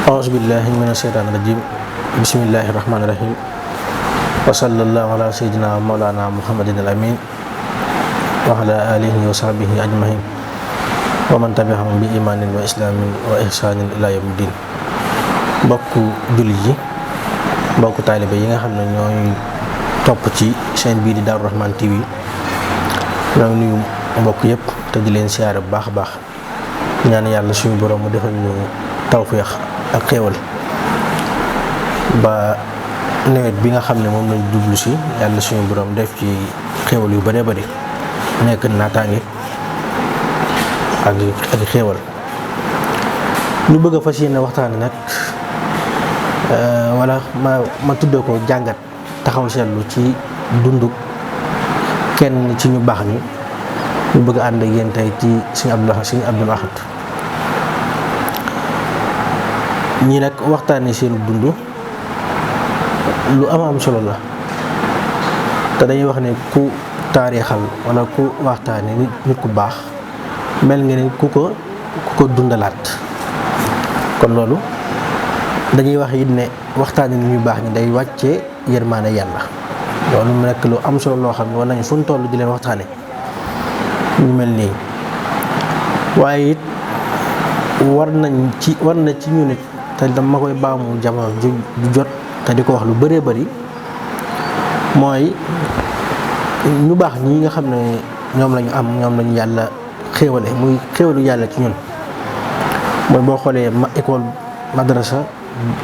A'udzubillahi minasyaitonirrajim. Bismillahirrahmanirrahim. Wa sallallahu ala sayyidina maulana Muhammadin al-amin wa ala alihi wa sahbihi ajmahin wa man tabi'ahum bi imanin wa islamin wa ihsanin ila yawmiddin. Mbokku jullit yi, mbokku taalibe yi nga xam ne ñooy topp ci chaîne bii di Darou Rahmane TV, ñoo ngi nuyu mbokk yëpp te di leen siyaare bu baax a baax, ñaan yàlla suñu borom mu defal ñu tawfeex ak xéewal ba nawet bi nga xam ne moom lañ jublu si yàlla suñu borom def ci xéewal yu bëree bëri, nekk naataange ak xéewal. ñu bëgg a fas yéene waxtaane nag wala ma tuddee ko jàngat taxaw seetlu ci dundu kenn ci ñu baax ñi. ñu bëgg a ànd ak yéen tey ci Sëriñ Abdul Ahad. ñii nag waxtaanee seen dund lu am solo la, te dañuy wax ne ku taarixal wala ku waxtaane nit ku baax mel nga ne ku ko dundalaat. kon loolu dañuy wax it ne waxtaane nit ñu baax ñi day wàcce yërmaane yàlla. loolu mu nekk lu am solo loo xam ne war nañu fu ñu toll di leen waxtaane ñu mel nii. waaye it war na ci ñu nit, te dama koy baamu jamono ju jot te di ko wax lu bëree bëri, mooy ñu baax ñi nga xam ne ñoom lañu am, ñoom lañu yàlla xéewale, muy xéewalu yàlla ci ñun. mooy boo xoolee école madrasa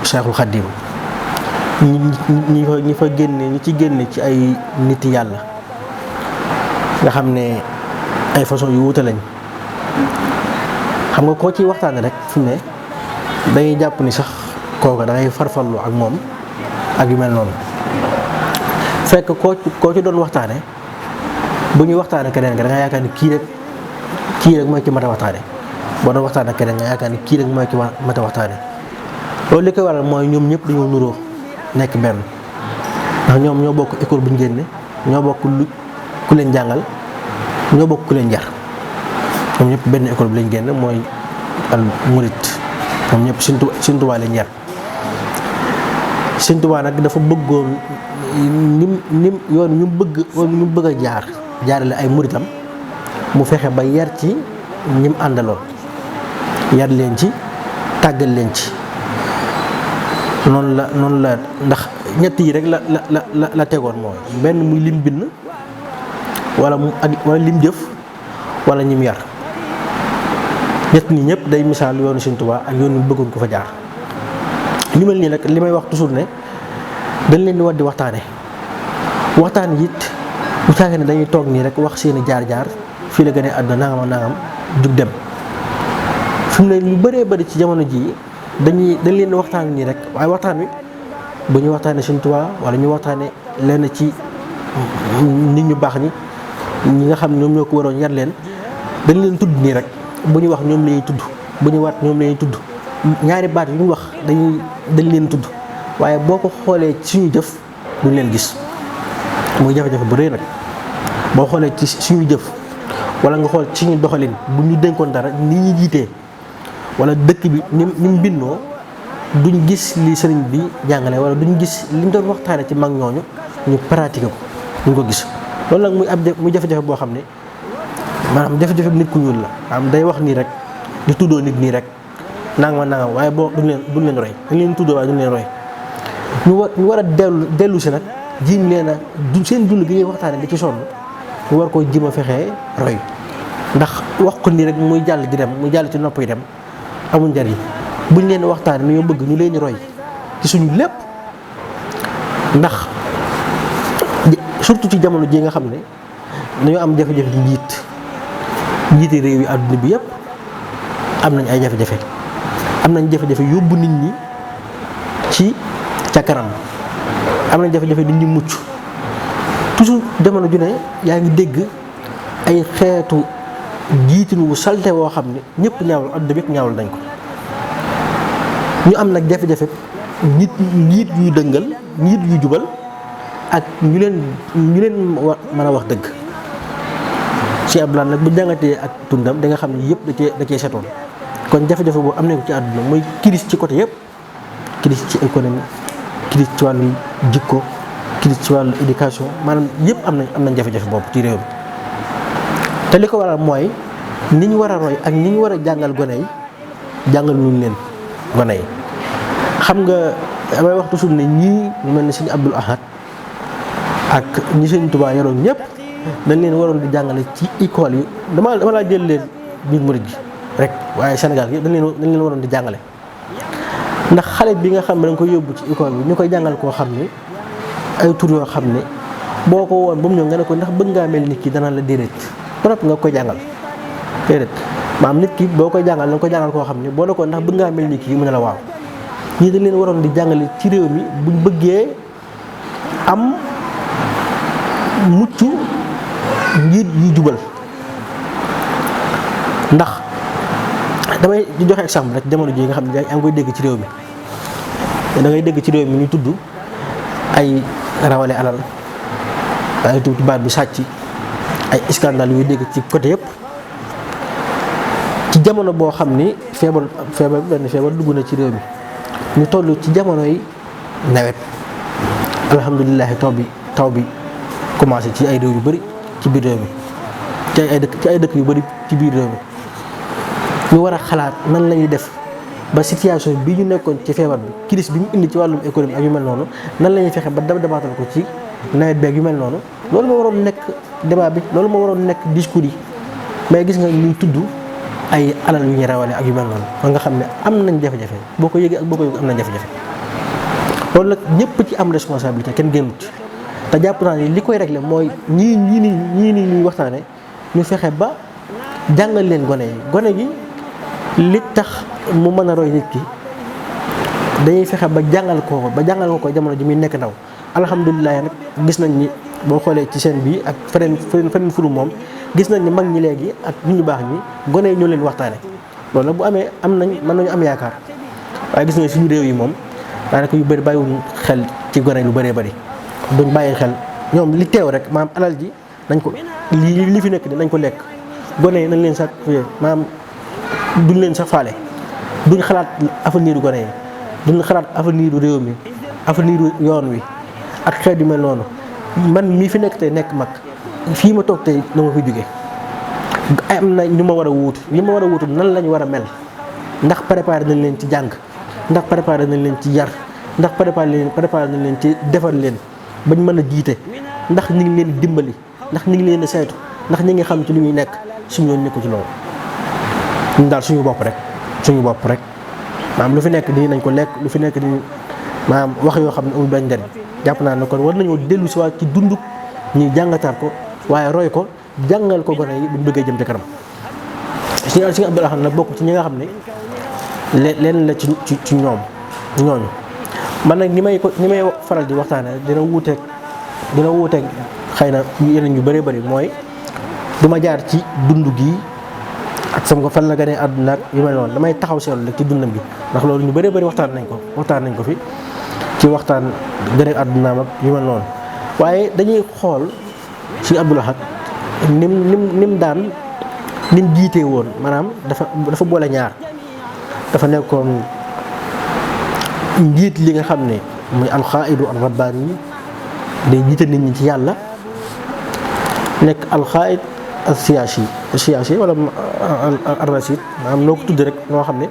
Cheikhul Khadim, ñi fa génne, ñi ci génne ci ay nit yàlla nga xam ne ay façon yu wuute lañ. xam nga koo ci waxtaane rek fi mu ne dañuy jàpp ni sax kooka da ngay farfarlu ak moom ak yu mel noonu. fekk koo ci doon waxtaane, bu ñuy waxtaane keneen ka da nga yaakaar ni kii rek mooy ki mat a waxtaane. boo doon waxtaane keneen nga yaakaar ni kii rek mooy ki mat a waxtaane. loolu li koy waral mooy ñoom ñëpp dañoo nuroo nekk benn, ndax ñoom ñoo bokk école bu ñu génne, ñoo bokk ku leen jàngal, ñoo bokk ku leen jar. ñoom ñëpp benn école bi lañ génn, mooy al murit. ñoom ñëpp Sëriñ Tuubaa leen yar. Sëriñ Tuubaa nag dafa bëggoon nim yoon ñu bëgg a jaarale ay muritam, mu fexe ba yar ci ñim àndaloon, yar leen ci, tàggal leen ci. noonu la ndax ñett yi rek la tegoon, mooy benn muy lim bind wala lim jëf wala ñim yar. ñett ñi ñëpp day misaal yoonu Sëriñ Tuubaa ak yoonu bëggoon ko fa jaar. li mel nii nag li may wax toujours ne dañ leen di war di waxtaan it bu caagee ne dañuy toog nii rek wax seeni jaar-jaar, fii la gën a àdduna nangam jug dem. fi mu ne lu bëree bëri ci jamono jii dañ leen di waxtaan nii rek, waaye waxtaan wi bu ñu waxtaanee Sëriñ Tuubaa wala ñu waxtaanee lenn ci nit ñu baax ñi nga xam ne ñoom ñoo ko waroon yar leen, dañ leen tudd nii rek. bu ñu wax ñoom lañuy tudd, bu ñu waat ñoom lañuy tudd. ñaari baat yu ñu wax dañ leen tudd, waaye boo ko xoolee ci suñu jëf duñ leen gis. muy jafe-jafe bu rëy nag. boo xoolee ci suñu jëf wala nga xool ci suñu doxalin, bu ñu dénkoon dara ni ñuy jiitee wala dëkk bi ni mu bindoo, duñ gis li sëriñ bi jàngale, wala duñ gis liñ doon waxtaane ci mag ñooñu ñu pratiqué ko, duñ ko gis. loolu nag muy jafe-jafe boo xam ne maanaam jafe-jafe nit ku ñuul la. maanaam day wax nii rek di tuddoo nit nii rek nangam waaye boo duñ leen roy, dañ leen tuddoo waaye duñ leen roy. ñu war a dellu si nag jiim leen a seen dund gi ñuy waxtaane di ci sonn, ñu war koo jim a fexee roy. ndax wax ko nii rek muy jàll di dem, muy jàll ci nopp yi dem, amul njariñ. buñ leen waxtaane ni ñoo bëgg ñu leen roy ci suñu lépp. ndax surtout ci jamono ji nga xam ne dañoo am jafe-jafe ci njiiti réew yi àdduna bi yëpp am nañ ay jafe-jafe. am nañ jafe-jafe yóbbu nit ñi ca kanam, am nañ jafe-jafe nit ñi mucc. toujours jamono ju ne yaa ngi dégg ay xeetu jiitin wu salte woo xam ne ñëpp ñaawal, àdduna bi yëpp ñaawal nañ ko. ñu am nag jafe-jafe njiit yu dëngal, njiit yu jubal, ak ñu leen mën a wax dëgg. Cheikh Abdou Lahad nag bu jàngatee ak tundam da nga xam ne yëpp da cee setoon. kon jafe-jafe boobu am nañ ko ci àdduna muy crise ci côté yëpp crise ci économie crise ci wàllu jikko crise ci wàllu éducation maanaam yëpp am nañ jafe-jafe boobu ci réew mi te li ko waral mooy ni ñu war a roy ak ni ñu war a jàngal gone yi jàngal luñ leen gone yi xam nga damay wax toujours ne ñii ñu mel ne sëñ Abdul Ahad ak ñi sëñ Tuubaa yoroon ñëpp dañ leen waroon di jàngale ci école yi dama laa jël leen biir murid gi rek waaye Sénégal gi dañ leen waroon di jàngale ndax xale bi nga xam ne da nga koy yóbbu ci école bi ñu koy jàngal koo xam ne ay tur yoo xam ne boo ko woon ba mu ñëw nga ne ko ndax bëgg ngaa mel nit ki dana la déedéet ba noppi nga koy jàngal déedéet maam nit ki boo koy jàngal da nga koy jàngal koo xam ne boo ne ko ndax bëgg ngaa mel nit ki mu ne la waaw ñii dañ leen waroon di jàngale ci réew mi buñ bëggee am mucc njiit yu jubal ndax damay joxe exemple rek jamono ji nga xam ne yaa ngi koy dégg ci réew mi da ngay dégg ci réew mi ñu tudd ay rawale alal ay tubaab bi sàcc ay scandale yuy dégg ci côté yëpp ci jamono boo xam ni benn feebar dugg na ci réew mi ñu toll ci jamono yi nawet alhamdulilah taw bi commencé ci ay réew yu bëri ci biir réew mi ci ay dëkk yu bëri ci biir réew mi ñu war a xalaat nan la ñuy def ba situation bi ñu nekkoon ci feebar bi crise bi mu indi ci wàllum économie ak yu mel noonu nan la ñuy fexe ba dabaatal ko ci nawet beeg yu mel noonu loolu moo waroon nekk débat bi loolu moo waroon nekk discours yi mais gis nga ñu tudd ay alal yu ñuy rawale ak yu mel noonu ba nga xam ne am nañ jafe-jafe boo ko yëgee ak boo ko yëgee am nañ jafe-jafe loolu nag ñëpp ci am responsabilité kenn génnut te jàpp naa ni li koy réglé mooy ñii nii ñuy waxtaane ñu fexe ba jàngal leen gone gi li tax mu mën a roy nit ki dañuy fexe ba jàngal ko jamono ji muy nekk ndaw alhamdulilah nag gis nañ ni boo xoolee ci seen bii ak feneen furu moom gis nañ ni mag ñi léegi ak nit ñu baax ñi gone yi ñoo leen waxtaane loolu nag bu amee mën nañu am yaakaar waaye gis nañ suñu réew yi moom daanaka yu bëri bàyyiwuñ xel ci gone lu bëree bëri duñ bàyyi xel ñoom li teew rek maam alal ji nañ ko li fi nekk ni nañ ko lekk gone yi nañ leen sax maam duñ leen sax faale duñ xalaat avenir u gone yi duñ xalaat avenir u réew mi avenir u yoon wi ak xeet yu mel noonu man mii fi nekk tey nekk mag fii ma toog tey na ma fi jóge am na ñu ma war a wuutu nan lañ war a mel ndax préparé nañ leen ci jàng ndax préparé nañ leen ci yar ndax préparé nañ leen ci defar leen bañ mën a jiite ndax ñu ngi leen dimbali ndax ñu ngi leen a saytu ndax ñu ngi xam ci lu ñuy nekk suñu yoon nekku ci loolu ñun daal suñu bopp rek maanaam lu fi nekk nii nañ ko lekk lu fi nekk nii maanaam wax yoo xam ne amul benn njariñ jàpp naa ne kon war nañoo dellu si waat ci dunduk ñuy jàngataat ko waaye roy ko jàngal ko gone yi buñ bëggee jëm ci kanam si Abdul Ahad nag bokk ci ñi nga xam ne leen la ci ñooñu man nag ni may faral di waxtaane dina wuuteeg xëy na yeneen yu bëree bëri mooy du ma jaar ci dund gi ak sama ko fan la gane àdduna ak yu mel noonu damay taxaw seetlu rek ci dundam gi ndax loolu ñu bëree bëri waxtaan nañ ko fi ci waxtaan gane àddunaam ak yu mel noonu waaye dañuy xool si Abdul Ahad nim jiitee woon maanaam dafa boole ñaar dafa nekkoon njiit li nga xam ne muy alxaidu al rabbaani day jiite nit ñi ci yàlla nekk alxaid al siyaasi wala al rasid maanaam noo ko tudd rek noo xam ne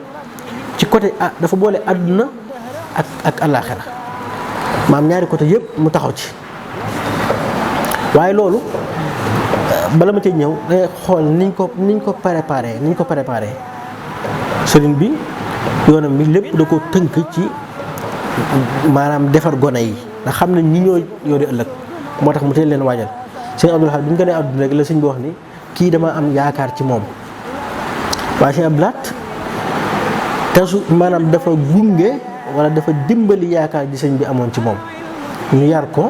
ci côté dafa boole àdduna ak àllaaxira maam ñaari côté yëpp mu taxaw ci waaye loolu bala ma ci ñëw day xool niñ ko préparé sëriñ bi yoonam bi lépp da ko tënk ci maanaam defar gone yi ndax xam ne ñi ñoo yore ëllëg moo tax mu teel leen waajal sëñ Abdul Ahad bi ñu gënee àdduna rek la sëñ bi wax ni kii dama am yaakaar ci moom waaye sëñ Abdul Ahad tasu maanaam dafa gunge wala dafa dimbali yaakaar ji sëñ bi amoon ci moom ñu yar ko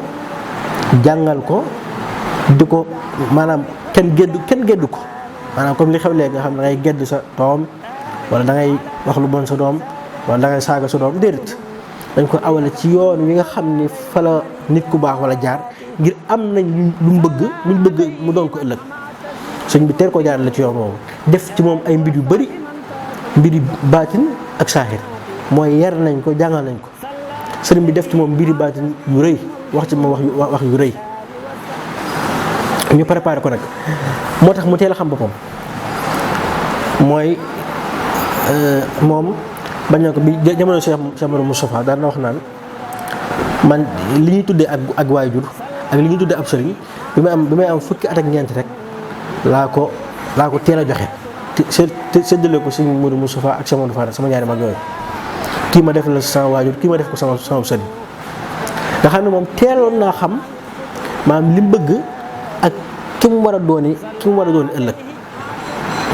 jàngal ko di ko maanaam kenn geddu ko maanaam comme li xew léegi nga xam ne da ngay gedd sa doom wala da ngay wax lu bon sa doom wala da ngay saaga sa doom déedéet dañ ko awale ci yoon wi nga xam ni fa la nit ku baax wala jaar ngir am nañ lu mu bëgg mu doon ko ëllëg sëñ bi teel ko jaar la ci yoon woowu def ci moom ay mbir yu bëri mbiri baatin ak saaxir mooy yar nañ ko jàngal nañ ko sëriñ bi def ci moom mbiri baatin yu rëy wax ci moom wax yu rëy ñu préparé ko nag moo tax mu teel a xam boppam mooy moom bañ na ko bi jamono Cheikh Mouhamadou Moustapha daan na wax naan man li ñuy tuddee ak waajur ak li ñuy tuddee ab sëriñ bi may am fukki at ak ñeent rek laa ko teel a joxe te séddale ko sëñ Modou Moustapha ak Cheikh Modou Fadal sama ñaari mag yooyu kii ma def la sama waajur kii ma def ko sama sëriñ nga xam ne moom teeloon naa xam maanaam li mu bëgg ak ki mu war a dooni ëllëg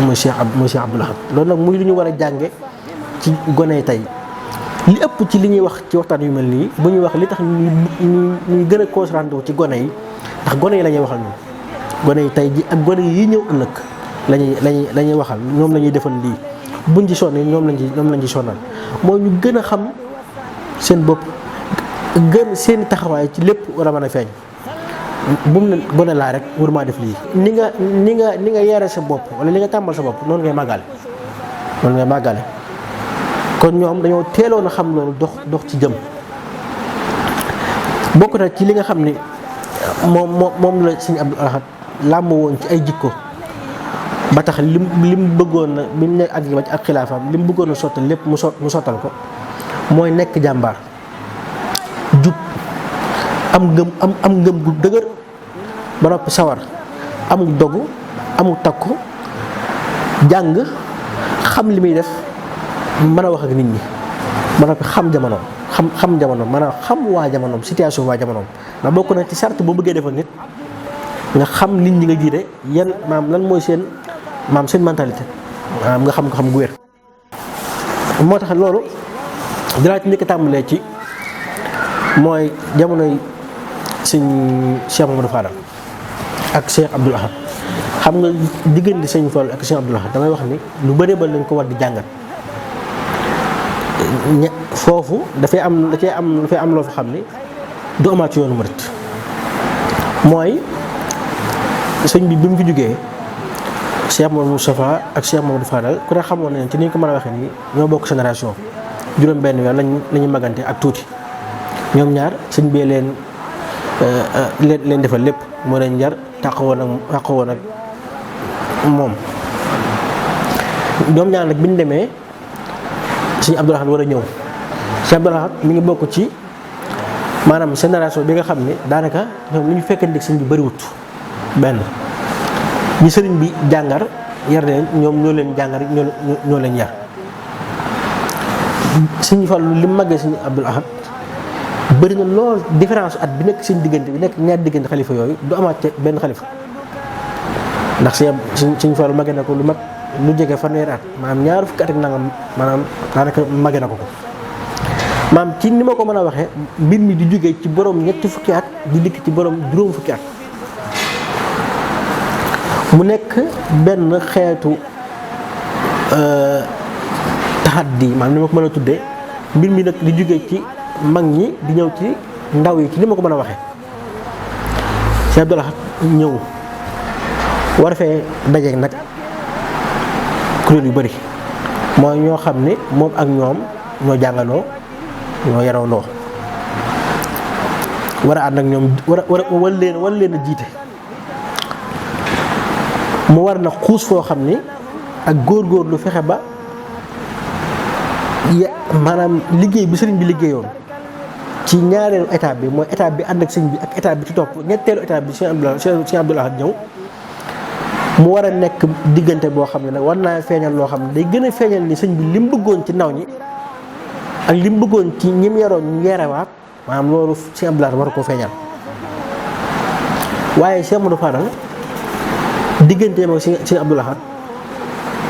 mooy Cheikh Abdoul Ahad loolu nag muy lu ñu war a jànge ci gone tey li ëpp ci li ñuy wax ci waxtaan yu mel nii bu ñuy wax li tax ñuy gën a concentré wu ci gone yi ndax gone yi la ñuy waxal ñun gone yi tey ji ak gone yi ñëw ëllëg la ñuy waxal ñoom la ñuy defal lii buñ ci sonné ñoom lañ ci sonnal mooy ñu gën a xam seen bopp gën seen taxawaay ci lépp war a mën a feeñ bu mu ne gone laa rek war maa def lii. ni nga yare sa bopp wala li nga tàmbal sa bopp noonu ngay màggale kon ñoom dañoo teeloon a xam loolu dox ci jëm bokk na ci li nga xam ni moom la Sëñ Abdoul Ahad làmb woon ci ay jikko ba tax lim bëggoon na bi mu nekk ak xilaafaam lim bëggoon a sottal lépp mu sottal ko mooy nekk jàmbaar jub am ngëm gu dëgër ba noppi sawar amul dogu amul takku jàng xam li muy def mën a wax ak nit ñi ba noppi xam jamonoom xam jamonoom maanaam xam waa jamonoom situation waa jamonoom ndax bokk na ci sart boo bëggee defal nit nga xam nit ñi nga jiite yan maam lan mooy seen mentalité maanaam nga xam gu wér. moo tax loolu dinaa ci njëkk a tàmbalee ci mooy jamonoy sëñ Cheikh Mamadou Fadal ak Cheikh Abdoul Ahad xam nga diggante sëñ Fall ak Cheikh Abdoul Ahad damay wax ni lu bëree ba lañ ko war di jàngat foofu dafay am loo fi xam ni du amaat ci yoonu murit mooy sëñ bi mu fi jógee Cheikh Mamadou Moustapha ak Cheikh Mamadou Fadal ku ne xamoon nañ ci ni ñu ko mën a waxee nii ñoo bokk génération juróom benn weer lañu magante ak tuuti ñoom ñaar sëñ bee leen defal lépp moo leen jar tàqawoon ak moom ñoom ñaar nag bi ñu demee sëñ Abdoul Ahad war a ñëw sëñ Abdoul Ahad mi ngi bokk ci maanaam génération bi nga xam ne daanaka ñoom li ñu fekkante sëñ bi bëriwut benn ñi sëriñ bi jàngar yar leen ñoom ñoo leen jàngar ñoo leen yar sëñ Fallu li mu màggee sëñ Abdoul Ahad bëri na lool différence at bi nekk seen diggante bi nekk ñaar diggante xalifa yooyu du amaat ca benn xalifa ndax sëñ Fallu màggee na ko lu mat lu jege fanweeri at maanaam ñaar fukki at ak nangam maanaam daanaka màggee na ko maanaam ci ni ma ko mën a waxee mbir mi di jógee ci borom ñetti fukki at di dikk ci borom juróom fukki at mu nekk benn xeetu taxaddi maanaam ni ma ko mën a tuddee mbir mi nag di jógee ci mag ñi di ñëw ci ndaw yi ci ni ma ko mën a waxee Cheikh Abdoul Ahad ñëw war fee dajeeg nag kuréel yu bëri mooy ñoo xam ni moom ak ñoom ñoo jàngandoo ñoo yarandoo war a ànd ak ñoom war leen a jiite mu war na xuus foo xam ni ak góor-góorlu fexe ba maanaam liggéey bi sëriñ bi liggéeyoon ci ñaareelu étape bi mooy étape bi ànd ak sëriñ bi ak étape bi ci topp ñetteelu étape bi Cheikh Abdoul Ahad ñëw mu war a nekk diggante boo xam ne nag war naa feeñal loo xam ne day gën a feeñal ni sëñ bi li mu bëggoon ci ndaw ñi ak li mu bëggoon ci ñi mu yaroon ñu yerewaat maanaam loolu Cheikh Abdoul Ahad war koo feeñal waaye Cheikh Modou Fadal digganteem ak Cheikh Abdoul Ahad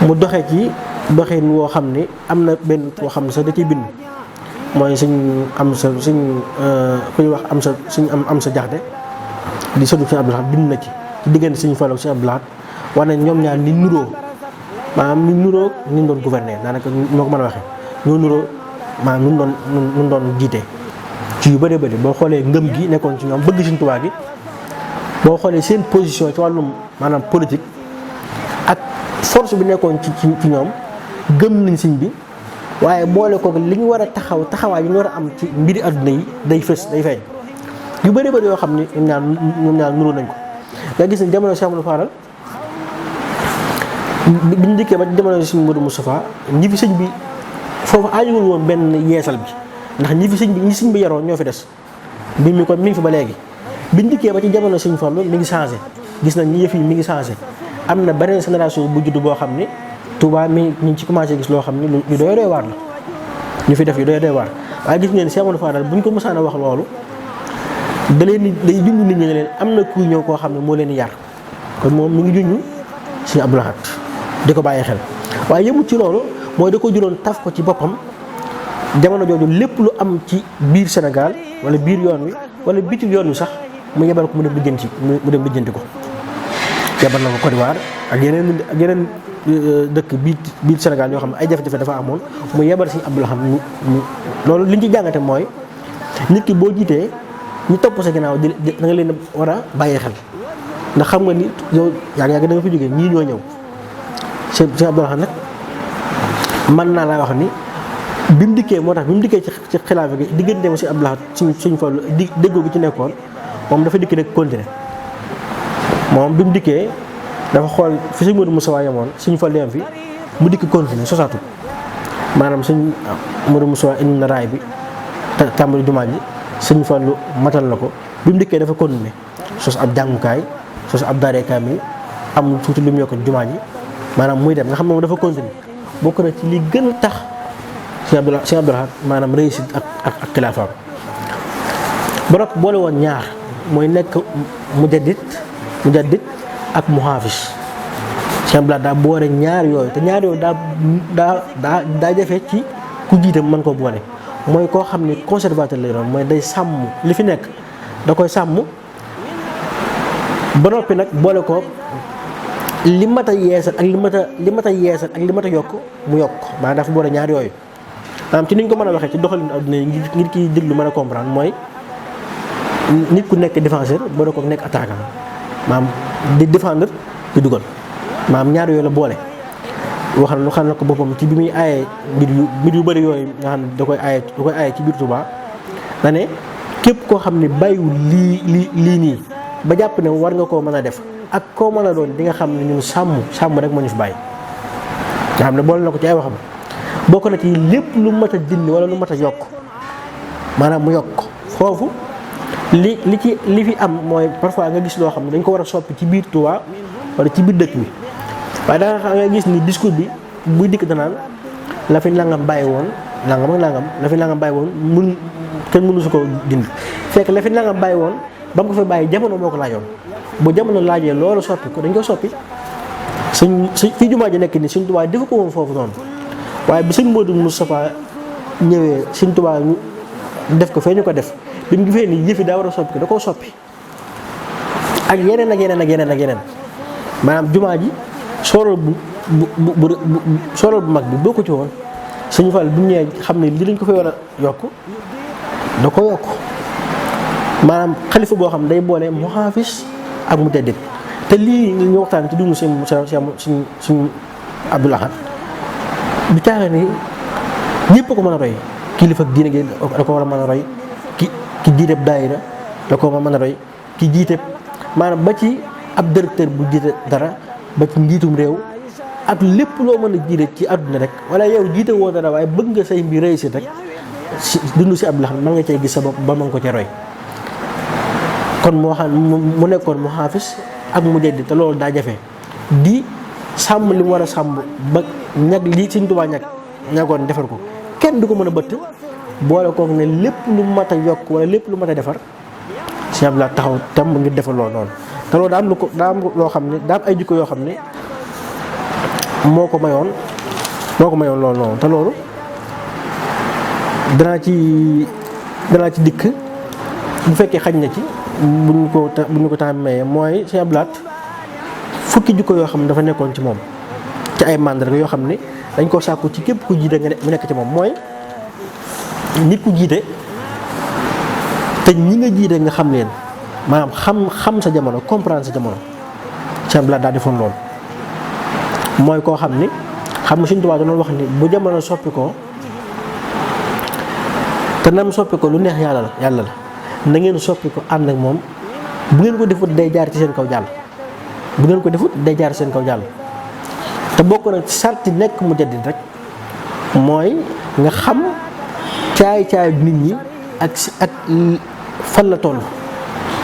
mu doxee ci doxin woo xam ni am na benn boo xam ne sax da ciy bind mooy suñ am sa suñ ku ñuy wax am sa jaxte di sëdu Cheikh Abdoul Ahad bind na ci diggante Sëñ Fallu ak Cheikh Abdoul Ahad war nañ ñoom ñaar ni nuroo maanaam ni nuroo ni ñu doon gouverner daanaka moo ko mën a waxee ñoo nuroo maanaam nu doon jiite ci yu bëri bëri boo xoolee ngëm gi nekkoon ci ñoom bëgg Sëñ Tuubaa gi boo xoolee seen position ci wàllum maanaam politique ak force bi nekkoon ci ñoom gëm nañ sëñ bi waaye boole koog li ñu war a taxawaay yi ñu war a am ci mbiri adduna yi day fës day feeñ yu bëri bëri yoo xam ni ñoom ñaar nuroo nañ ko. nga gis ne jamono Cheikh Amadou Fadal bi ñu dikkee ba jamono Sëñ Modou Moustapha ñi fi sëñ bi foofu aajowul woon benn yeesal bi ndax ñi fi sëñ bi yaroon ñoo fi des bi mi kon mi ngi fi ba léegi biñ dikkee ba ci jamono Sëñ Fallu mi ngi changé gis nañ ñi yëf yi mi ngi changé am na beneen génération bu judd boo xam ni Touba mi ñu ngi ci commencé gis loo xam ni lu doy waar la ñu fi def yu doy waar waaye gis ngeen Cheikh Amadou Fadal buñ ko mësaan a wax loolu da leen day junj nit ñi ne leen am na kuy ñëw koo xam ne moo leen yar kon moom mi ngi junj Sëñ Abdou Lahad di ko bàyyi xel waaye yëmut ci loolu mooy da ko juróon taf ko ci boppam jamono jooju lépp lu am ci biir Sénégal wala biir yoon wi wala bitim yoon wi sax mu yebal ko mu dem lijjanti ko yebal na ko Côte d'Ivoire ak yeneen dëkk biir Sénégal yoo xam ne ay jafe-jafe dafa amoon mu yebal Sëñ Abdou Lahad loolu li ñu ci jàngate mooy nit ki boo jiitee ñu topp sa ginnaaw da nga leen war a bàyyi xel ndax xam nga ni yow yàgg da nga fi jógee ñii ñoo ñëw Sëñ Abdou Lahad nag mën naa laa wax ni bi mu dikkee moo tax bi mu dikkee ci xilaafa gi diggante ma Sëñ Abdou Lahad suñ Fallu déggoo gi ci nekkoon moom dafa dikk rek continuer moom bi mu dikkee dafa xool fi Sëñ Modou Moustapha yemoon Sëñ Fallu yem fi mu dikk continuer sosaatu maanaam Sëñ Modou Moustapha indi na raay bi tàmbali jumaa ji Sëñ Fallu matal na ko bi mu dikkee dafa continuer sos ab jàngukaay sos ab daaree kaamil am tuuti lu mu yokk jumaa ji maanaam muy dem nga xam ne moom dafa continuer bokk na ci li gën a tax Sëñ Abdou Lahad maanaam réussite ak xilaafaam ba noppi boole woon ñaar mooy nekk mujaddid ak muhaafis Sëñ Abdou Lahad daa boole ñaar yooyu te ñaar yooyu daa jafe ci ku jiite mën koo boole mooy koo xam ni conservateur lay doon mooy day sàmm li fi nekk da koy sàmm ba noppi nag boole ko li mat a yeesal ak li mat a yokk mu yokk maanaam dafa boole ñaar yooyu maanaam ci ni ñu ko mën a waxee ci doxalin adduna yi ngir kiy déglu mën a comprendre mooy nit ku nekk défenseur boole ko nekk attaquant maanaam di défendre di dugal maanaam ñaar yooyu la boole. waxal na ko boppam ci bi muy aaye mbir yu bëri yooyu nga xam ne da koy aaye ci biir Touba da ne képp koo xam ne bàyyiwul lii nii ba jàpp ne war nga koo mën a def ak koo mën a doon di nga xam ne ñun sàmm rek moo ñu fi bàyyi. nga xam ne boole na ko ci ay waxam bokk na ci lépp lu mat a dindi wala lu mat a yokk maanaam mu yokk foofu li fi am mooy parfois nga gis loo xam ne dañ ko war a soppi ci biir Touba wala ci biir dëkk bi. waaye da nga gis ni discours bi buy dikk danaan la fi nangam bàyyi woon nangam ak nangam la fi nangam bàyyi woon kenn mënu su ko dindi fekk la fi nangam bàyyi woon ba mu ko fa bàyyi jamono moo ko laajoon bu jamono laajee loolu soppi ko dañ ko soppi suñ fii jumaa ji nekk ni Sëñ Tuubaa defu ko woon foofu noonu waaye bi Sëñ Modou Moustapha ñëwee Sëñ Tuubaa ñu def ko fee ñu ko def bi mu gisee ni yëfi daa war a soppi ko da koo soppi ak yeneen maanaam jumaa ji soorool bu mag bi boo ko ci woon Sëñ Fall bu ñëwee xam ne lii dañ ko fay war a yokk da ko yokk maanaam xalifa boo xam day boole muhaafis ak mujaddid te lii ñu waxtaan ci dugg Sëñ Abdou Lahad du caaxaan ni ñëpp ko mën a roy kilifa ak diine gi da ko war a mën a roy ki jiite daayira da ko mën a roy ki jiite maanaam ba ci ab directeur bu jiite dara ba ci njiitum réew ak lépp loo mën a jiite ci àdduna rek wala yow jiite woo dara waaye bëgg nga say mbir réussir rek si dund si Abdou Lahad mën nga cee gis sa bopp ba mën ko ci roy kon moo xam mu nekkoon mu xaafis ak mu jaddi te loolu daa jafe di sàmm li mu war a sàmm ba ñag li Sëñ Tuubaa ñagoon defar ko kenn du ko mën a bëtt boole kook ne lépp lu mat a yokk wala lépp lu mat a defar si Abdou Lahad taxaw tam ngir defar loolu noonu te loolu daa am loo xam ne daa am ay jikko yoo xam ne moo ko mayoon loolu noonu te loolu danaa ci dikk bu fekkee xaj na ci bu ñu ko temps mayee mooy Sëñ Abdou Lahad fukki jikko yoo xam ne dafa nekkoon ci moom ci ay màndarga yoo xam ne dañ koo sàkku ci képp ku jiite nga mu nekk ci moom mooy nit ku jiite te ñi nga jiite nga xam leen maanaam xam sa jamono comprendre sa jamono Sëñ Abdou Lahad daa defoon loolu mooy koo xam ni xam nga Sëñ Tuubaa doon wax ni bu jamono soppi ko te nam soppi ko lu neex yàlla la na ngeen soppi ko ànd ak moom bu ngeen ko defut day jaar ci seen kaw jàll bu ngeen ko defut day jaar ci seen kaw jàll te bokk na sarti nekk mujaddid rek mooy nga xam caay nit ñi ak fan la toll.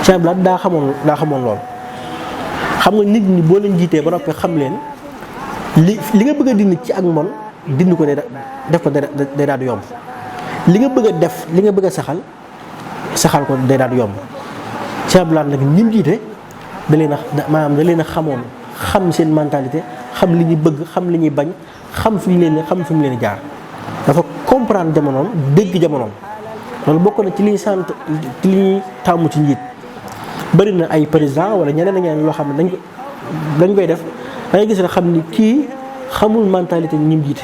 Cheikh Abdou Lahad daa xamoon lool xam nga nit ñi boo leen jiitee ba noppi xam leen li nga bëgg a dindi ci ak mbon dindi ko def ko day daal di yomb li nga bëgg a def li nga bëgg a saxal ko day daal di yomb. Cheikh Abdou Lahad nag ñi mu jiite da leen a xamoon xam seen mentalité xam li ñuy bëgg xam li ñuy bañ xam fi mu leen jaar dafa comprendre jamonoom dégg jamonoom loolu bokk na ci li ñuy tàmmu ci njiit. bari na ay président wala ñeneen ak ñeneen loo xam ne dañ koy def da ngay gis ne xam ni kii xamul mentalité ñi mu jiite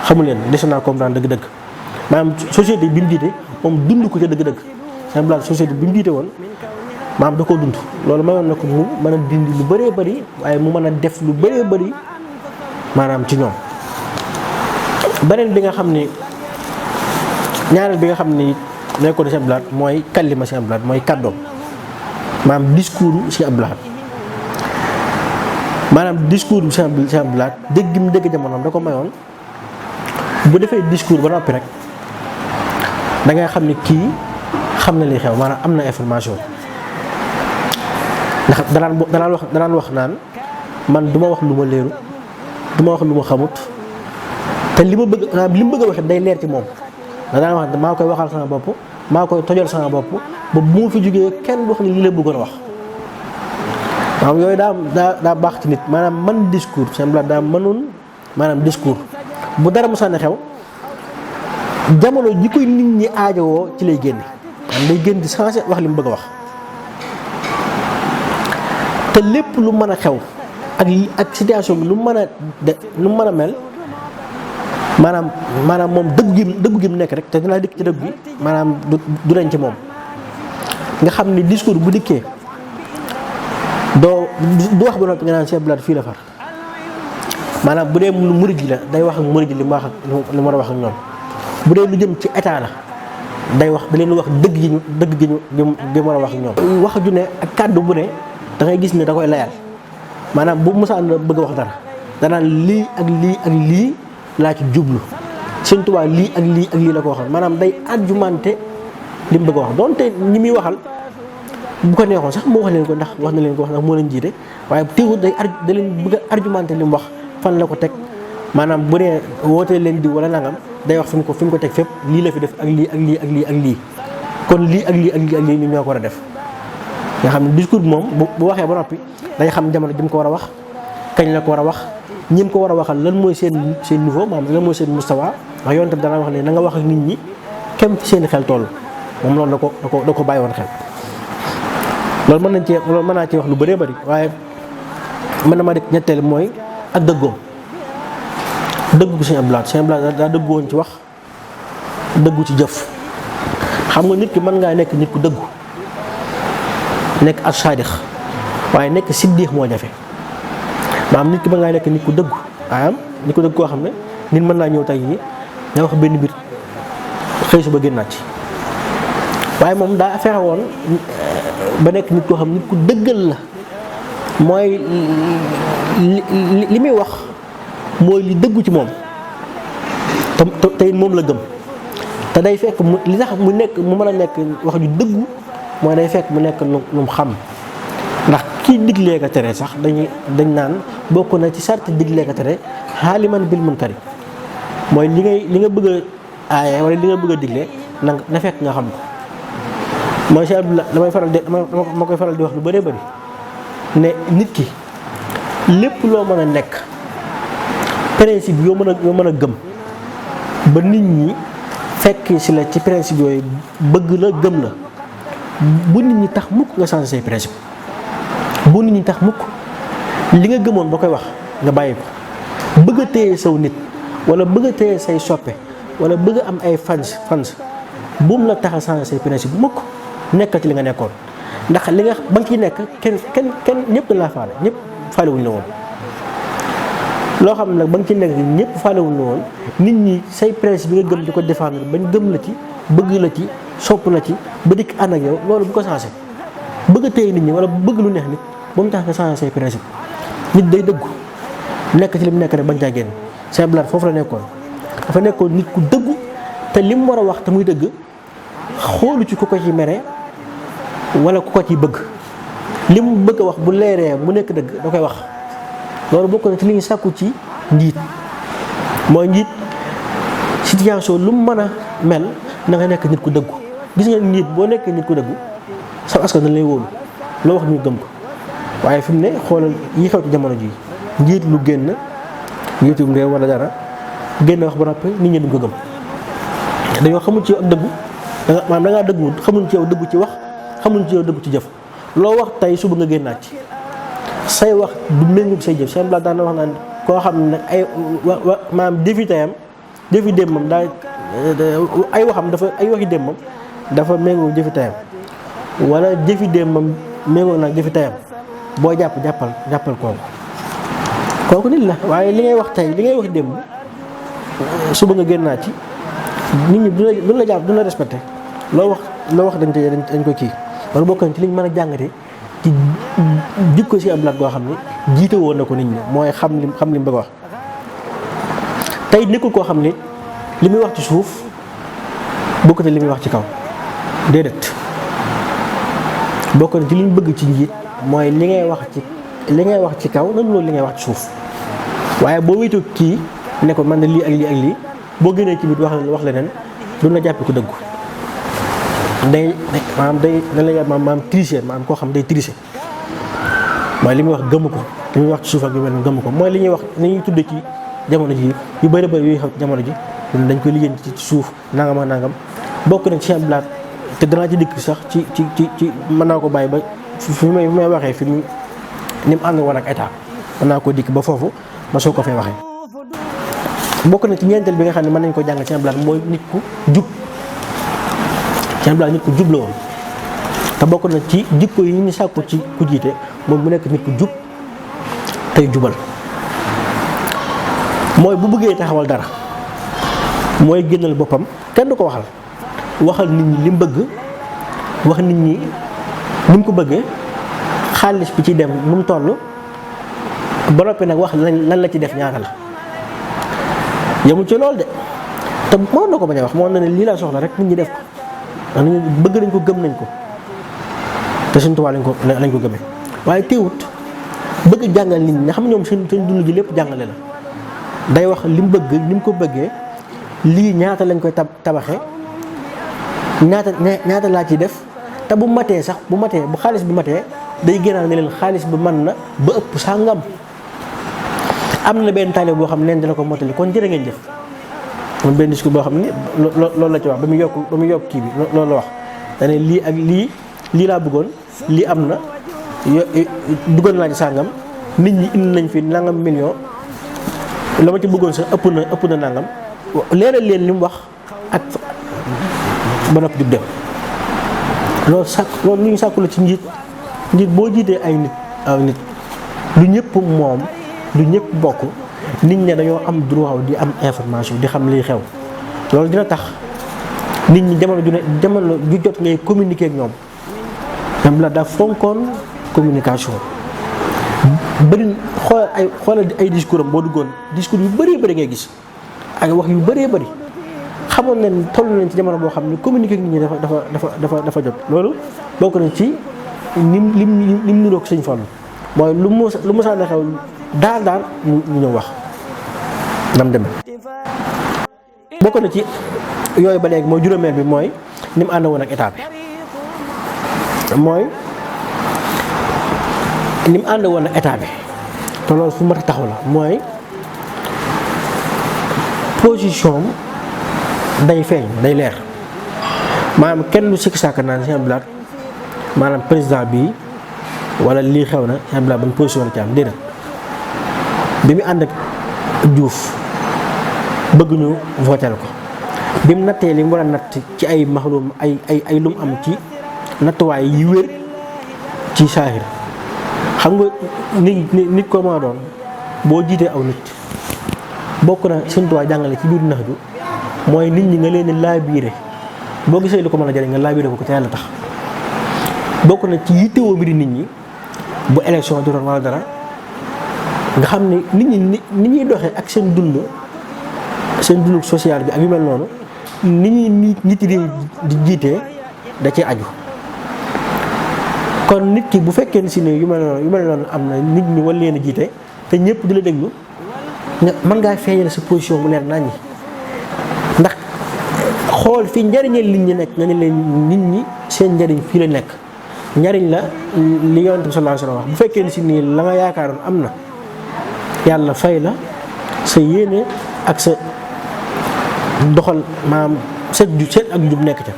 xamul leen des naa comprendre dëgg-dëgg maanaam société bi mu jiite moom dund ko ca dëgg-dëgg. Cheikh Abdou Lahad société bi mu jiite woon maanaam da koo dund loolu mayoon na ko mu mën a dindi lu bëree bëri waaye mu mën a def lu bëree bëri maanaam ci ñoom. beneen bi nga xam ni ñaareel bi nga xam ni nekkoon Cheikh Abdou Lahad mooy kallima Cheikh Abdou Lahad mooy kàddoom maanaam discours Cheikh Abdou Lahad maanaam discours bi Cheikh Abdou Lahad dégg mu dégg jamonoom da ko mayoon bu defee discours ba noppi rek da ngay xam ni kii xam na li xew maanaam am na information ndax danaan wax naan man du ma wax lu ma leeru du ma wax lu ma xamut te li mu bëgg a wax day leer ci moom danaan wax maa koy waxal sama bopp maa koy tojal sama bopp ba bu ma fi jógee kenn du wax ni li la bëggoon a wax maanaam yooyu daa baax ci nit maanaam man discours Cheikh Abdou Lahad daa mënoon maanaam discours bu dara mu sànni xew jamono ji koy nit ñi aajowoo ci lay génne maanaam day génn di changé wax li mu bëgg a wax te lépp lu mën a xew ak situation bi lu mën a mel maanaam moom dëggu gi mu nekk rek te dinaa dikk ci dëgg bi maanaam du deñ ci moom nga xam ni discours bu dikkee du wax ba noppi nga naan Cheikh Abdou Lahad fii la far maanaam bu dee lu murid la day wax ak murid li mu war a wax ak ñoom bu dee lu jëm ci état la da leen wax dëgg gi ñu war a wax ak ñoom. wax ju ne ak kàddu bu ne da ngay gis ne da koy layal maanaam bu mosaan bëgg a wax dara danaan lii ak lii laa ci jublu Sëñ Tuubaa lii ak lii la ko waxoon maanaam day argumenté li mu bëgg a wax donte ñi muy waxal bu ko neexoon sax moo wax leen ko ndax wax na leen ko wax ndax moo leen jiite waaye teewul da leen bëgg a argumenté li mu wax fan la ko teg maanaam bu dee wootee leen di wala nangam day wax fi mu ko teg fépp lii la fi def ak lii kon lii ak lii ni ñoo ko war a def nga xam ne discours bi moom bu waxee ba noppi day xam jamono ji mu ko war a wax kañ la ko war a wax ñi mu ko war a waxal lan mooy seen niveau maanaam lan mooy seen mustawa ndax yoon tam dana wax ne na nga wax ak nit ñi kem ci seen xel toll moom loolu da ko bàyyi woon xel. loolu mën naa ci wax lu bëree bëri waaye mën na ma di ñetteel mooy ak dëggoom dëggu ko Cheikh Abdou Lahad daa dëggu woon ci wax dëggu ci jëf xam nga nit ki mën ngaa nekk nit ku dëggu nekk as saadix waaye nekk siddiix moo jafe maanaam nit ki mën ngaa nekk nit ku dëggu maanaam nit ku dëggu koo xam ne nit mën naa ñëw tey yi nga wax benn mbir xëy suba génnaat ci waaye moom daa fexe woon ba nekk nit koo xam nit ku dëggal la mooy li muy wax mooy li dëggu ci moom te moom la gëm te day fekk li tax mu mën a nekk wax ju dëggu mooy day fekk mu nekk lu mu xam ndax kii diglee ka tere sax dañ naan bokk na ci sarti diglee ka tere xaaliman bil munkari mooy li nga bëgg a aaye wala li nga bëgg a digle na fekk nga xam ko mooy Cheikh Abdou Lahad dama koy faral di wax lu bëree bëri ne nit ki lépp loo mën a nekk principe yoo mën a gëm ba nit ñi fekk si la ci principe yooyu bëgg la gëm la bu nit ñi tax mukk nga changé say principe bu nit ñi tax mukk li nga gëmoon ba koy wax nga bàyyi ko bëgg a téye saw nit wala bëgg a téye say soppe wala bëgg a am ay fans buum la tax a changé say principe mukk nekkal ci li nga nekkoon ndax li nga ba nga ciy nekk kenn ñëpp dañ laa faale ñëpp faale wuñ la woon loo xam ne nag ba nga ciy nekk ñëpp faale wuñ la woon nit ñi say principe bi nga gëm di ko défendre bañ gëm la ci bëgg la ci sopp la ci ba dikk ànd ak yow loolu bu ko changé bëgg a téye nit ñi wala bëgg lu neex nit ba mu tax nga changé say principe nit day dëggu nekk ci li mu nekk rek bañ caa génn Sëñ Abdou Lahad foofu la nekkoon dafa nekkoon nit ku dëggu te li mu war a wax te muy dëgg xoolu ci ku ko ci mere wala ku ko ci bëgg li mu bëgg a wax bu leeree mu nekk dëgg da koy wax loolu bokk na ci li ñu sàkku ci njiit mooy njiit situation lu mu mën a mel na nga nekk nit ku dëggu gis nga njiit boo nekkee nit ku dëggu sa askan dañ lay wóolu loo wax ñu gëm ko waaye fi mu ne xoolal yi xew ci jamono ji njiit lu génn njiitum réew wala dara génn wax ba noppi nit ñi duñ ko gëm dañoo xamul ci yow ak dëggu maanaam da ngaa dëggu xamuñ ci yow dëggu ci wax xamuñ ci yow dëggu ci jëf loo wax tey suba nga génnaat ci say wax du méngoog say jëf Sëñ Abdou Lahad daan na wax naan koo xam ne ay maanaam defi tayam defi démbam daa ay waxam dafa ay waxi démbam dafa méngoog jëfi tayam wala jëfi démbam méngoog nag jëfi tayam boo jàppal kooku nit la waaye li ngay wax tey li ngay wax démb suba nga génnaat ci nit ñi duñ la jàpp duñ la respecté loo wax dañ ko kii loolu bokk na ci liñ mën a jàngate ci jikko si Abdou Lahad goo xam ne jiite woon na ko nit ñi mooy xam li mu bëgg a wax tey nekkul koo xam ne li muy wax ci suuf bokk na li muy wax ci kaw déedéet bokk na ci li ñu bëgg ci njiit mooy li ngay wax ci kaw nan loolu li ngay wax ci suuf waaye boo wéetoo kii ne ko man de lii ak lii ak lii boo gënee ci biir wax leneen duñ la jàppee ko dëggu day la yàlla maanaam tricher maanaam koo xam day tricher mooy li muy wax gëmm ko li muy wax ci suuf ak yu mel gëmm ko mooy li ñuy wax ni ñuy tudde ci jamono ji yu bëri yooyu xew ci jamono ji dañ koy liggéey ci suuf nangam ak nangam bokk na ci Abdou Lahad te danaa ci dikk sax ci mën naa ko bàyyi ba fi may waxee fi ni mu ànd woon ak état mën naa ko dikk ba foofu ma soo ko fee waxee bokk na ci ñeenteel bi nga xam ne mën nañ ko jàng ci Abdou Lahad mooy nit ku jub ci Abdou Lahad nit ku jub la woon te bokk na ci jikko yi ñu sàkku ci ku jiite moom mu nekk nit ku jub tey jubal mooy bu bëggee taxawal dara mooy génnal boppam kenn du ko waxal nit ñi li mu bëgg wax nit ñi ni mu ko bëggee xaalis bi ci dem nu mu toll ba noppi nag wax lan la ci def ñaata la yemul ci loolu de te moo na ko bañ a wax moo na ne lii laa soxla rek nit ñi def ko ndax nit ñi bëgg nañ ko gëm nañ ko te Sëñ Tuubaa lañ ko gëmee waaye teewut bëgg jàngal nit ñi nga xam ñoom seen dund gi lépp jàngale la day wax li mu bëgg ni mu ko bëggee lii ñaata lañ koy tabaxee ñaata laa ciy def te bu matee bu xaalis bi matee day génnaal ne leen xaalis bi mën na ba ëpp sàngam am na benn taale boo xam ne leen dina ko mottali kon jërë ngeen jëf moom benn discours boo xam ne loolu la ci wax ba mu yokk kii bi loolu la wax dane lii ak lii laa bëggoon lii am na duggoon naa ci sàngam nit ñi indi nañ fi nangam million la ma ci bëggoon sax ëpp na nangam leeral leen li mu wax ak ba noppi jub dem loolu lu ñu sàkku la ci njiit boo jiitee ay nit lu ñëpp moom lu ñëpp bokk nit ñi dañoo am droit di am information di xam liy xew loolu dina tax nit ñi jamono ju jot ngay communiquer ak ñoom même la daa fonkoon communication bëri xoolal ay discours am boo duggoon discours yu bëree ngay gis ak wax yu bëree xamoon nañ toll nañ ci jamono boo xam ne communiquer ak nit ñi dafa jot loolu bokk na ci lim niroog Sëñ Fallu mooy lu mu sànni xew daal ñu ñëw wax nam demee bokk na ci yooyu ba léegi mooy juróomeel bi mooy ni mu ànd woon ak état bi mooy ni mu ànd woon ak état bi te loolu fu mat a taxaw la mooy position day feeñ day leer maanaam kenn lu sikki sàkk naan Sëñ Abdou Lahad maanaam président bi wala lii xew na Sëñ Abdou Lahad ban position la ci am déedéet bi mu ànd ak Diouf bëgg ñu votel ko bi mu nattee li mu war a natt ci ay maxlum ay lu mu am ci nattuwaay yi wér ci saahir xam nga nit ko maa doon boo jiitee aw nit bokk na Sëñ Tuubaa jàngale ci biir nax ju mooy nit ñi nga leen di laabiire boo gisee lu ko mën a jëriñ nga laabiré ko te yàlla tax. bokk na ci yittewoo mbiri nit ñi bu élection du doon wala dara nga xam ne nit ñi ni ñuy doxee ak seen dund social bi ak yu mel noonu nit ñi réew di jiitee da cee aju. kon nit ki bu fekkee ni si ne yu mel noonu am na nit ñi war leen a jiite te ñëpp di la déglu nga mën ngaa feeñal sa position mu leer naññi ndax xool fi njariñal nit ñi nekk nga ne leen nit ñi seen njariñ fii la nekk. njariñ la li Yonent bi sallallahu alayhi wasallam wax bu fekkee ni si nii la nga yaakaaroon am na yàlla fay la sa yéene ak sa doxal maam set ak njub nekk ca.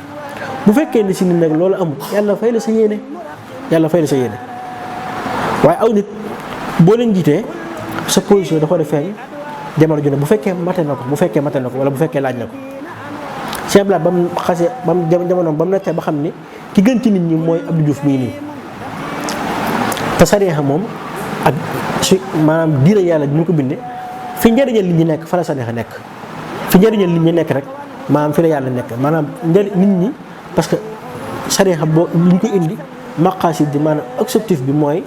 bu fekkee ni si nii nag loolu amul yàlla fay la sa yéene waaye aw nit boo leen jiitee sa position dafa war a feeñ jamono ju ne bu fekkee mate na ko wala bu fekkee laaj na ko. Cheikh Blat ba mu xasee ba mu jamonoom ba mu nekkee ba xam ni ki gën ci nit ñi mooy Abdou Diouf mii nii te sariya moom ak su maanaam diine yàlla bi ñu ko bindee fi njëriñal nit ñi nekk fa la sariya nekk fi njëriñal nit ñi nekk rek maanaam fi la yàlla nekk maanaam njëriñ nit ñi parce que sariya boo li ñu ko indi maqaasid di maanaam objectif bi mooy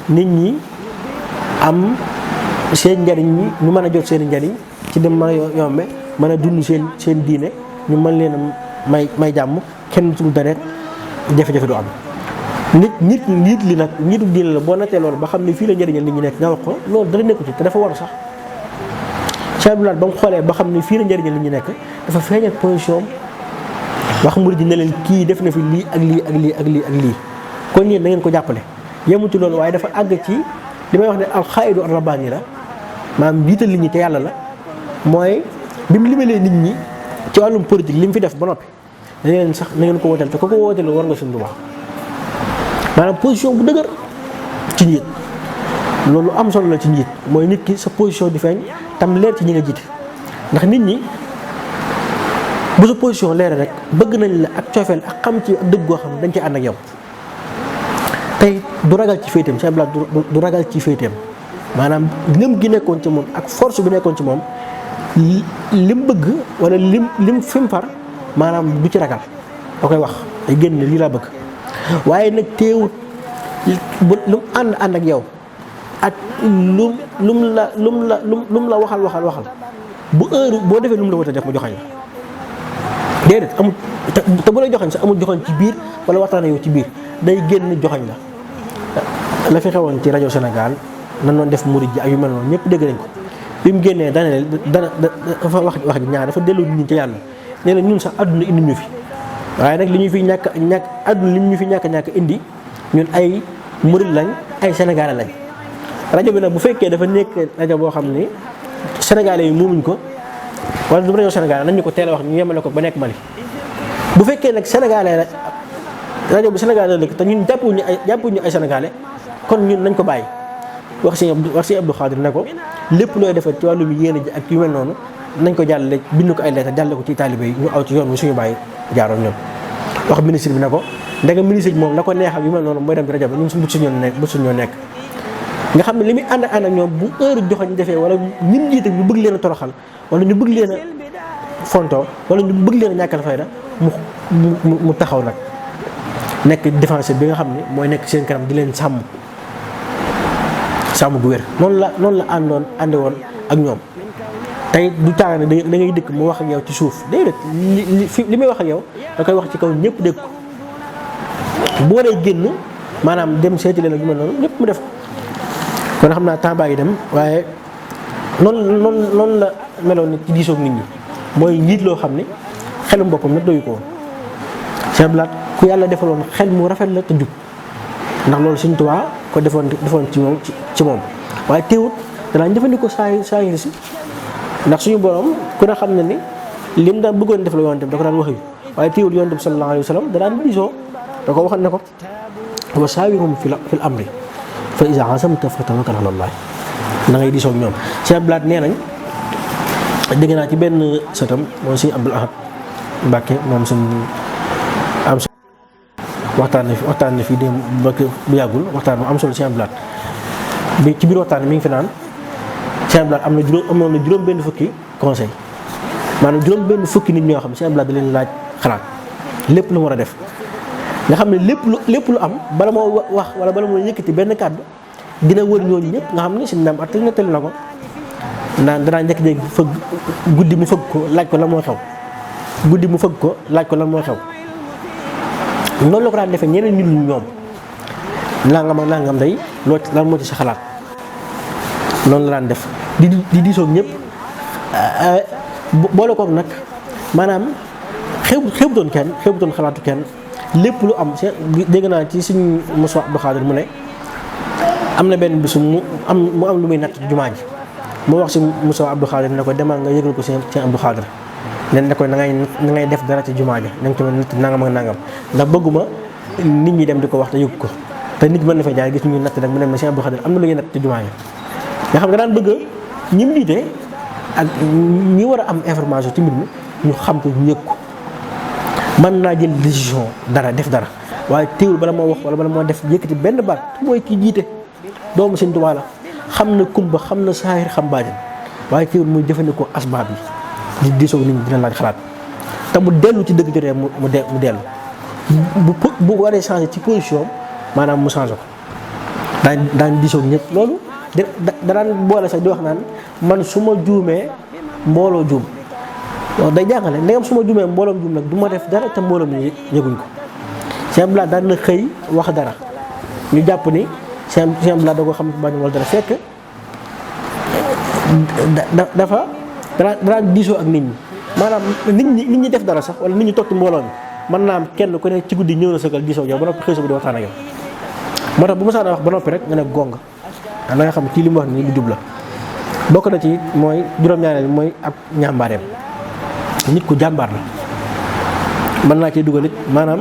nit ñi am seen njëriñ ñi ñu mën a jot seen njëriñ ci dem mën a yombe mën a dund seen diine ñu mën leen a may jàmm kenn tul dara jafe-jafe du am. nit li nag nitu diine la boo nattee loolu ba xam ne fii la njëriñal nit ñi nekk nga wax ko loolu dara nekku ci te dafa war sax. Cheikh Abdoulaye ba mu xoolee ba xam ne fii la njëriñal nit ñi nekk dafa feeñal position wax murid ji ne leen kii def na fi lii ak lii ak lii ak lii ak lii kon yéen da ngeen ko jàppale. yemu ci loolu waaye dafa àgg ci li may wax ne alxaaidu ar-rabbaani la maanaam jiital nit ñi te yàlla la mooy bi mu limalee nit ñi ci wàllum politique li mu fi def ba noppi da ngeen sax na ngeen ko wooteel te ku ko wooteel war nga suñu du wax maanaam position bu dëgër ci njiit loolu am solo la ci njiit mooy nit ki sa position di feeñ tam leer ci ñi nga jiite ndax nit ñi bu sa position leer rek bëgg nañ la ak coofeel ak xam ci ak dëgg goo xam dañ ci ànd ak yow tey du ragal ci féeteem Cheikh Abdoulaye du ragal ci féeteem maanaam ngëm gi nekkoon ci moom ak force bi nekkoon ci moom lim bëgg wala lim fi mu far maanaam du ci ragal da koy wax ay génn lii laa bëgg waaye nag teewut lu mu ànd ak yow ak lum la waxal bu heure boo defee lu mu la war a def mu joxañ la déedéet amul te bu lay joxañ sax amul joxañ ci biir wala waxtaan yow ci biir day génn joxañ la fi xewoon ci rajo Sénégal nan noon def murid ji ak yu mel noonu ñëpp dégg nañ ko bi mu génnee dafa wax ji ñaar dafa delloo nit ñi ci yàlla nee na ñun sax àdduna indi ñu fi waaye nag li ñu fi ñàkk àdduna li ñu fi ñàkk indi ñun ay murid lañ ay sénégalais lañ rajo bi nag bu fekkee dafa nekk rajo boo xam ni sénégalais yi moomuñ ko wala du rajo sénégalais nañ ñu ko teel a wax ñu yemale ko ba nekk Mali bu fekkee nag sénégalais la rajo bi sénégalais la te ñun jàppuñu ay sénégalais kon ñun nañ ko bàyyi wax si Abdou Khadir ne ko lépp looy defar ci wàllum yéene ji ak yu mel noonu nañ ko jàllale bind ko ay lettre jàllale ko ci taalibe yi ñu aw ci yoon wi suñu bàyyi jaaroon ñoom wax ministre bi ne ko ndegam ministre bi moom na ko neexal yu mel noonu mooy dem ci rajo bi ñun bu suñoo nekk nga xam ne li muy ànd ak ñoom bu heure joxoñ defee wala ñun jiite ñu bëgg leen a toroxal wala ñu bëgg leen a fonto wala ñu bëgg leen a ñàkkal fayda mu taxaw nag nekk défenseur bi nga xam ne mooy nekk seen kanam di leen sàmm gu wér noonu la ànde woon ak ñoom tey du taaga ne da ngay dëkk mu wax ak yow ci suuf déedéet li may wax ak yow da koy wax ci kaw ñëpp dégg ko boo dee génn maanaam dem seeti leen ak yu mel noonu ñëpp mu def kon xam naa temps baa ngi dem waaye noonu la meloon ni ci diisoog nit ñi mooy njiit loo xam ne xelum boppam nag doyu ko woon Cheikh Abdoulaye ku yàlla defaloon xel mu rafet la te jub ndax loolu Sëñ Tuubaa ko defoon ci moom waaye teewut danaa jëfandikoo saa yi si ndax suñu borom ku ne xam ne ni lim daan bëggoon def la yonent bi da ko daan wax yu waaye teewut yonent bi sallallahu alayhi wa sallam da daan diisoo da ko waxoon ne ko wa saawirhum fil amri fa iza azamta fatawakkal ala Allah da ngay diisoo ak ñoom. Cheikh Abdoulaye nee nañ dégg naa ci benn sëtam moom Sëñ Abdul Ahad Mbàkke moom suñ am waxtaan na fi dem ba bu yàggul waxtaan mu am solo Cheikh Abdoulaye bi ci biir waxtaan mi ngi fi naan Cheikh Abdoulaye amoon na juróom benn fukki conseil maanaam juróom benn fukki nit ñoo xam Cheikh Abdoulaye da leen laaj xalaat lépp lu mu war a def nga xam ne lépp lu am bala moo wax wala bala moo yëkkati benn kàddu dina wër ñooñu ñëpp nga xam ne si ndam at nettali na ko naan danaa njëkk-jékki fëgg guddi mu fëgg ko laaj ko lan moo xew guddi mu fëgg ko laaj ko lan moo xew noonu la ko daan defee ñeneen ñu ñoom nangam ak nangam day loo lan moo ci sa xalaat noonu la daan def di diisoog ñëpp boole koog nag maanaam xeebutoon kenn xeebutoon xalaatu kenn lépp lu am dégg naa ci suñu Moussa Abdou Khadir mu ne am na benn bisu mu am lu muy natt jumaa ji mu wax si Moussa Abdou Khadir ne ko demal nga yëgal ko seen Abdou Khadir ne ko na ngay def dara ci jumaa ji na nga ci natt nangam ak nangam ndax bëgguma nit ñi dem di ko wax te yëg ko te nit mën na fay jaar gis ñu natt rek mu ne ma seen Abdou Khadir am na lu ñuy natt ci jumaa ji nga xam nga daan bëgg ñi mu jiite ak ñi war a am information ci mbir mi ñu xam ko ñu yëg ko mën naa jël décision def dara waaye teewul bala moo wax wala bala moo def yëkkati benn baat mooy ki jiite doomu Sëñ Tuubaa la xam na kumba xam na saahir xam baatin waaye teewul muy jëfandikoo asbaab yi di diisoo nit ñi dina laaj xalaat te mu dellu ci dëgg jotee mu dellu bu waree changé ci position maanaam mu changé ko daan diisoo ñëpp loolu daan boole sax di wax naan man su ma juumee mbooloo juum waaw day jàngale ndegam su ma juumee mbooloom juum nag du ma def dara te mbooloom ñu yëguñ ko Cheikh Abdoulaye daan na xëy wax dara ñu jàpp ni Cheikh Abdoulaye da ko xam bañ wala dara fekk dafa daan diisoo ak nit ñi maanaam nit ñi def dara sax wala nit ñi toog ci mbooloo mi mën naa am kenn ku ne ci guddi ñëw na sëgal diisoo yow ba noppi xëy sa di waxtaan ak yow moo tax bu ma saana wax ba noppi rek nga ne gonga da nga xam kii li mu wax nii lu jub la bokk na ci mooy juróom-ñaareel mooy ab ñàmbaareem nit ku jàmbaar la mën naa cee dugal it maanaam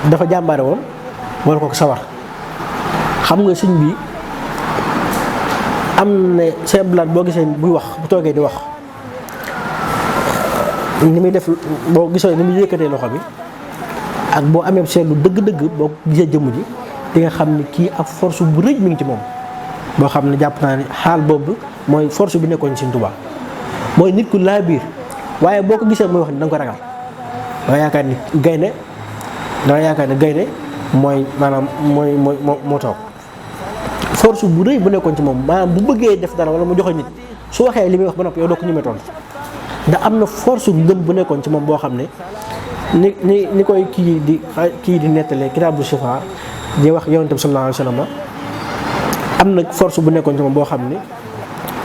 dafa jàmbaare woon wala ko sawar xam nga sëñ bi am na Cheikh Abdoulaye boo gisee buy wax bu toogee di wax ni muy def boo gisoo ni muy yëkkatee loxo bi ak boo amee seetlu dëgg-dëgg boo gisee jëmm ji di nga xam ni kii ak force bu rëy mi ngi ci moom boo xam ne jàpp naa ni xaal boobu mooy force bi nekkoon Sëñ Tuubaa mooy nit ku laa biir waaye boo ko gisee muy wax ni da nga ko ragal da nga yaakaar ni gaynde mooy maanaam moo toog force bu rëy bu nekkoon ci moom maanaam bu bëggee def dara wala mu joxe nit su waxee li muy wax ba noppi yow doo ko ñemee tontu ndax am na force ngëm bu nekkoon ci moom boo xam ne ni koy kii di nettalee kitaabu Shifaa di wax Yonent bi sallallahu alayhi wa sallam am na force bu nekkoon ci moom boo xam ne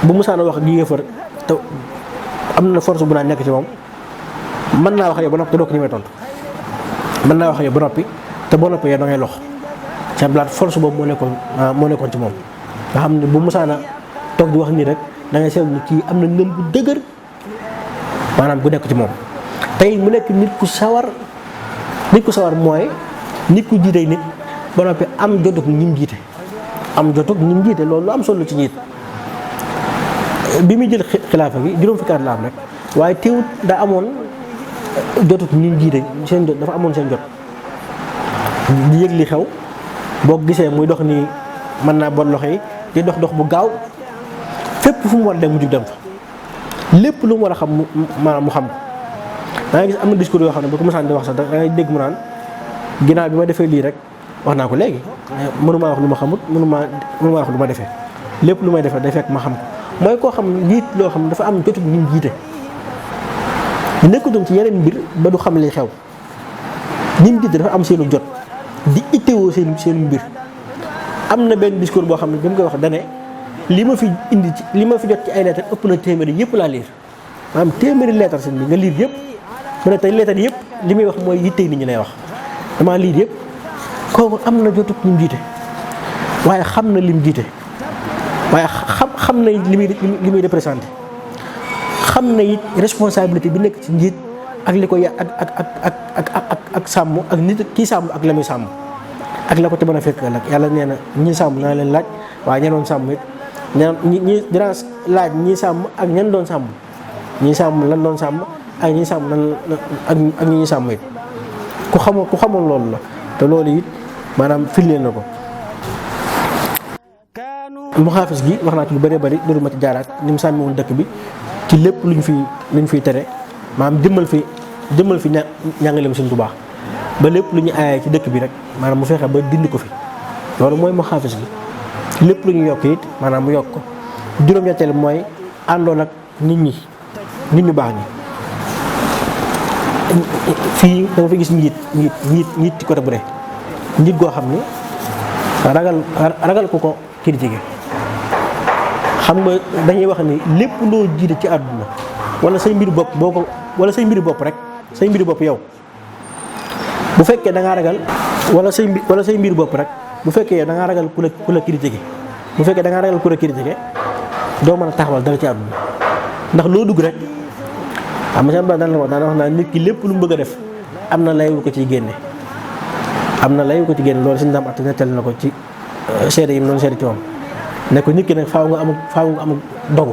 bu musaana wax di yéefar te am na force bu naa nekk ci moom mën naa wax yow ba noppi te doo ko ñemee tontu mën naa wax yow ba noppi te boo noppi yow da ngay lox Cheikh Abdoulaye force boobu moo nekkoon ci moom nga xam ne bu musaana toog di wax nii rek da ngay seetlu ni kii am na ngëm bu dëgër maanaam bu nekk ci moom tey mu nekk nit ku sawar mooy nit ku jiite nit ba noppi am jotug ñi mu jiite loolu lu am solo ci njiit bi muy jël xilaafa gi juróom fukki at la am rek waaye teewut daa amoon jotug ñi mu jiite seen jot dafa amoon seen jot di yëg li xew boo gisee muy dox nii mën naa bon loxo yi di dox bu gaaw fépp fu mu war a dem mu jug dem fa lépp lu mu war a xam maanaam mu xam ko da ngay gis am na discours yoo xam ne bu ko mosaan di wax sax da ngay dégg mu naan ginnaaw bi ma defee lii rek wax naa ko léegi mënumaa wax lu ma xamut mënumaa wax lu ma defee lépp lu may defee day fekk ma xam ko mooy koo xam njiit loo xam dafa am jotug ñu jiite nekkutum ci yeneen mbir ba du xam li xew ñi mu jiite dafa am seenu jot di ittewoo seen mbir am na benn discours boo xam ne bi mu koy wax dane li ma fi jot ci ay lettre ëpp na téeméeri yëpp laa liir maanaam téeméeri lettre seen bi nga liir yëpp mu ne tey lettre yëpp li muy wax mooy yittey nit ñi lay wax damaa liir yëpp kooku am na jotug ñu jiite waaye xam na lim jiite waaye xam na li muy représenté xam na it responsabilité bi nekk ci njiit ak li ko ak sàmm ak nit kii sàmm ak la muy sàmm ak la ko te mën a fekk nag yàlla nee na ñi sàmm naa leen laaj waaye ña doon sàmm it ñi dinaa laaj ñi sàmm ak ñan doon sàmm ñi sàmm lan doon sàmm ak ñi sàmm lan ak ñi sàmm it ku xamoon loolu la te loolu it maanaam firndeel na ko. mu xaafis gi wax naa ci lu bëree bëri loolu ma ci jaaraat ni mu sàmmi woon dëkk bi ci lépp luñ fiy tere maanaam dimbal fi jëmmal fi njàngaleem Sëñ Tuubaa ba lépp lu ñu aayee ci dëkk bi rek maanaam mu fexe ba dindi ko fi loolu mooy mu xaafis gi lépp lu ñu yokk it maanaam mu yokk ko juróom-ñetteel mooy àndoon ak nit ñu baax ñi fii dama fi gis njiit ci côté bu ne njiit goo xam ni ragal ku ko critiquer xam nga dañuy wax ni lépp loo jiite ci àdduna wala say mbir bopp wala say mbiri bopp rek say mbiri bopp yow bu fekkee da ngaa ragal wala say mbir bopp rek bu fekkee yow da ngaa ragal ku la critiquer bu fekkee da ngaa ragal ku la critiquer doo mën a taxawal dara ci àdduna ndax loo dugg rek xam nga daan la wax naa nit ki lépp lu mu bëgg a def am na lay wu ko ciy génne loolu suñu daam at nettali na ko ci seede yi mu doon seede ci moom ne ko nit ki nag faaw nga am dogu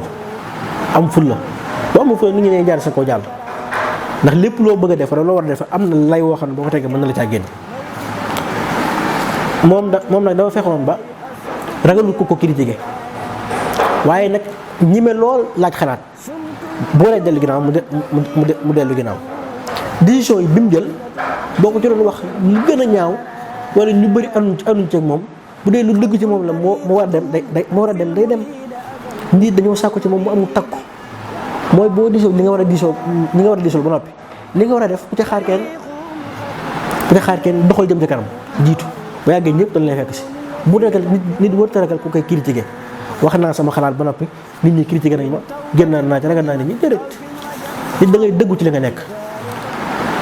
am fulla boo amul fulla nit ñi ne jaar sa kaw jàll ndax lépp loo bëgg a def wala loo war a def am na lay woo xam ne boo ko tegee mën na la caa génne moom nag dafa fexoon ba ragalul ko critiquer waaye nag ñime lool laaj xalaat boo lay dellu ginnaaw mu dellu ginnaaw décision yi bi mu jël boo ko ci doon wax lu gën a ñaaw wala ñu bëri anuñ ci moom bu dee lu dëgg ci moom la moo war a dem day dem nit dañoo sàkku ci moom mu amul takku mooy boo diisoo li nga war a diisoo ba noppi li nga war a def ku ca xaar kenn doxal jëm ci kanam jiitu ba yàggee ñëpp dañ lay fekk si bu ragal nit wërta ragal ku koy critiquer wax naa sama xalaat ba noppi nit ñi critiquer nañ ma génn naa ci ragal naa nit ñi déedéet nit da ngay dëggu ci li nga nekk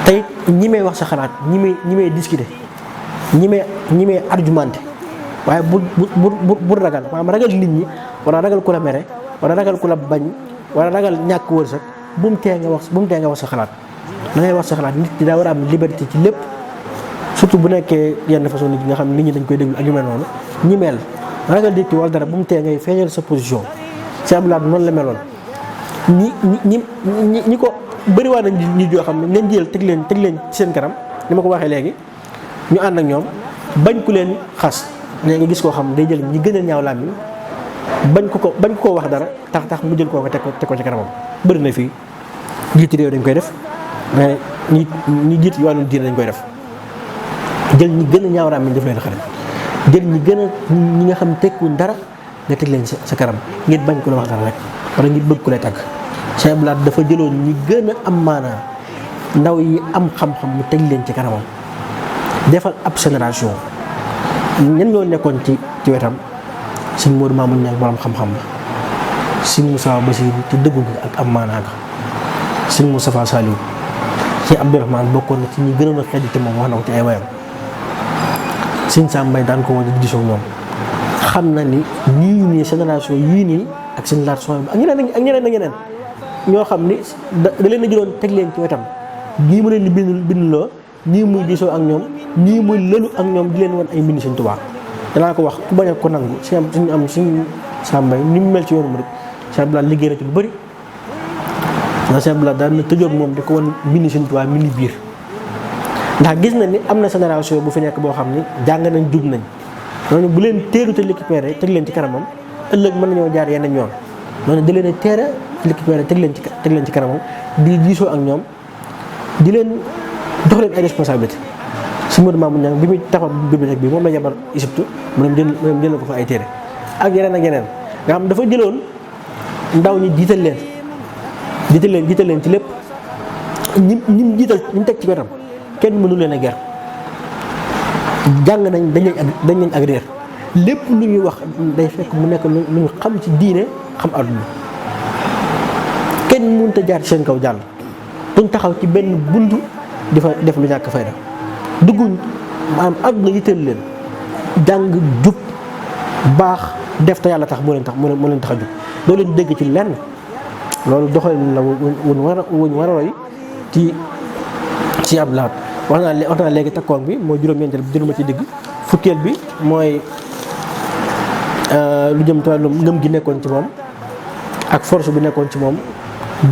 tey ñi may wax sa xalaat ñi may discuter ñi may argumenté waaye bu ragal maanaam ragal nit ñi wala ragal ku la mere wala ragal ku la bañ wala ragal ñàkk wërsëg bu mu tee nga wax sa xalaat da ngay wax sa xalaat nit ñi daa war a am liberté ci lépp surtout bu nekkee yenn façon nit nga xam nit ñi dañ koy déglu ak yu mel noonu ñi mel ragal nit ki wala dara bu mu tee ngay feeñal sa position si am laat noonu la meloon ñi ko bëriwaa nañ nit yoo xam ne nañ jël teg leen ci seen kanam ni ma ko waxee léegi ñu ànd ak ñoom bañ ku leen xas ne nga gis koo xam day jël ñi gën a ñaaw làmmiñ bañ ko wax dara tax mu jël koo ko teg ko ci kanamam bëri na fii jiiti réew dañ koy def mais ñi jiit wàllum diine dañ koy def jël ñi gën a ñaaw làmmiñ def leen xarit jël ñi nga xam tekkuñ dara nga teg leen sa kanam ngir bañ ko la wax dara rek wala ngir bëgg ku lay tàgg Cheikh Abdou Lahad dafa jëloon ñi gën a am maanaa ndaw yi am xam-xam mu teg leen ci kanamam defal ab génération ñen ñoo nekkoon ci wetam sëñ Modou Mamoune Niang borom xam-xam la sëñ Moussa Bassirou te dëggu nga ak am maanaa nga sëñ Moustapha Saliou ci Abdourahmane bokkoon na ci ñi gënoon a xeej te moom wax na ko ci ay wayam sëñ Sam Mbaye daan ko woon di gisoo moom xam na ni ñii nii génération yii nii ak seen laat son ak ñeneen ñoo xam ni da leen a jëloon teg leen ci wetam ñii mu leen di bindloo ñii muy gisoo ak ñoom ñii muy lëlu ak ñoom di leen wan ay mbind Sëñ Tuubaa danaa ko wax ku bañ a ko nangu suñu Sam Mbaye ni mu mel ci yoonu murid Cheikh Abdou Lahad liggéey na ci lu bëri ndax Cheikh Abdou Lahad daan na tëjoog moom di ko wan mbind Sëñ Tuubaa mbind biir ndax gis na ni am na génération bu fi nekk boo xam ni jàng nañ jub nañ noonu bu leen teelu te récupéré teg leen ci kanamam ëllëg mën nañoo jaar yenn yoon noonu da leen a teel a récupéré teg leen ci kanamam di diisoo ak ñoom di leen jox leen ay responsabilité si Modou Mamoune Niang bi muy taxaw bibliothèque bi moom la yebal Égypte mu dem jël ko fa ay téere ak yeneen nga xam dafa jëloon ndaw ñi jiital leen ci lépp ñi jiital ñu teg ci wetam kenn mënu leen a ger jàng nañ dañ nañ ak réer lépp lu ñuy wax day fekk mu nekk lu ñu xam ci diine xam àdduna kenn mënut a jaar ci seen kaw jàll duñ taxaw ci benn buntu di fa def lu ñàkk fayda dugguñ maanaam àdduna yitteel leen jàng jub baax def te yàlla tax moo leen tax a jub doo leen dégg ci lenn loolu doxalin la wuñ war a roy ci Abdou Lahad wax naa léegi takkoon bi mooy juróom-ñeenteel bi jëluma ci digg fukkeel bi mooy lu jëm ci wàllum ngëm gi nekkoon ci moom ak force bi nekkoon ci moom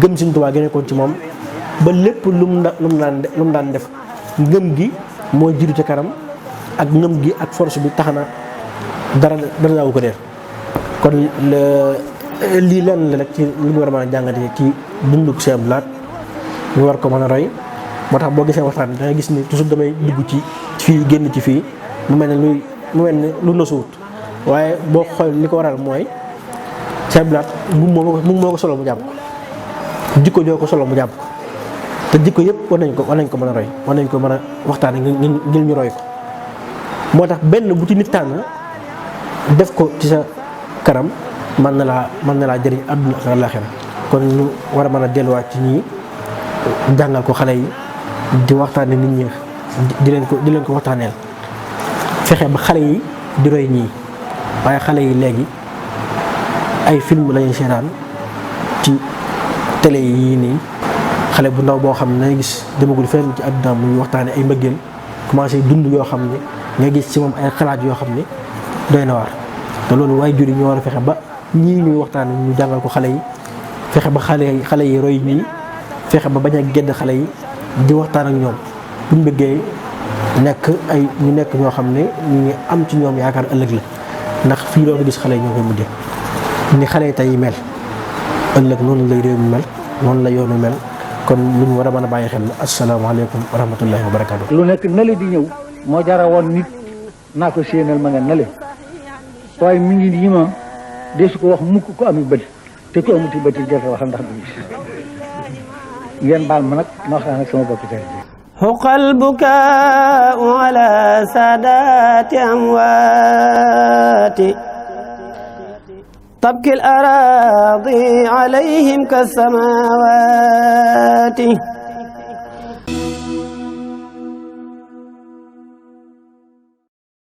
gëm Sëñ Tuubaa gi nekkoon ci moom ba lépp lu mu daan def ngëm gi moo jiitu ca kanam ak ngëm gi ak force bi tax na dara daawu ko réer kon lii lenn la rek ci li ñu war a mën a jàngate ci dundug Cheikh Abdou Lahad ñu war ko mën a roy moo tax boo gisee waxtaan da nga gis ni toujours damay dugg ci fii génn ci fii mu mel ne lu nosuwut waaye boo xool li ko waral mooy seblaat mu moo ko solo mu jàpp ko jikko joo ko solo mu jàpp ko te jikko yëpp war nañ ko mën a roy war nañ ko mën a waxtaane ngir ñu roy ko moo tax benn bu ci nit tànn def ko ci sa kanam mën na laa jëriñ àdduna ak àllaaxira kon ñu war a mën a delluwaat ci ñii jàngal ko xale yi di waxtaane nit ñi di leen ko waxtaaneel fexe ba xale yi di roy ñii waaye xale yi léegi ay film lañuy seetaan ci télé yi nii xale bu ndaw boo xam ne ngay gis demagul fenn ci àdduna muy waxtaane ay mbëggeel commencé dund yoo xam ne nga gis ci moom ay xalaat yoo xam ne doy na waar te loolu waaye jur yi ñoo war a fexe ba ñii ñuy waxtaane ñu jàngal ko xale yi fexe ba xale yi roy ñii fexe ba bañ a gedd xale yi di waxtaan ak ñoom buñ bëggee ñu nekk ñoo xam ne ñu ngi am ci ñoom yaakaar ëllëg la ndax fii loo ko gis xale yi ñoo koy mujjee ni xale yi tey mel ëllëg noonu lay réew mi mel noonu la yoonu mel kon lu ñu war a mën a bàyyi xel la asalaamaaleykum wa rahmatullahi wa barakaatu. lu nekk nale di ñëw moo jara woon nit naa ko séenal ma nga nale waaye mi ngi nii ma desu ko wax mukk ko ami bët te ko amuti bët yi jafe wax ndax du gis ngeen baal ma nag ma waxtaan ak sama bokk tey حق البكاء على سادات أموات تبكي الأراضي عليهم كالسماوات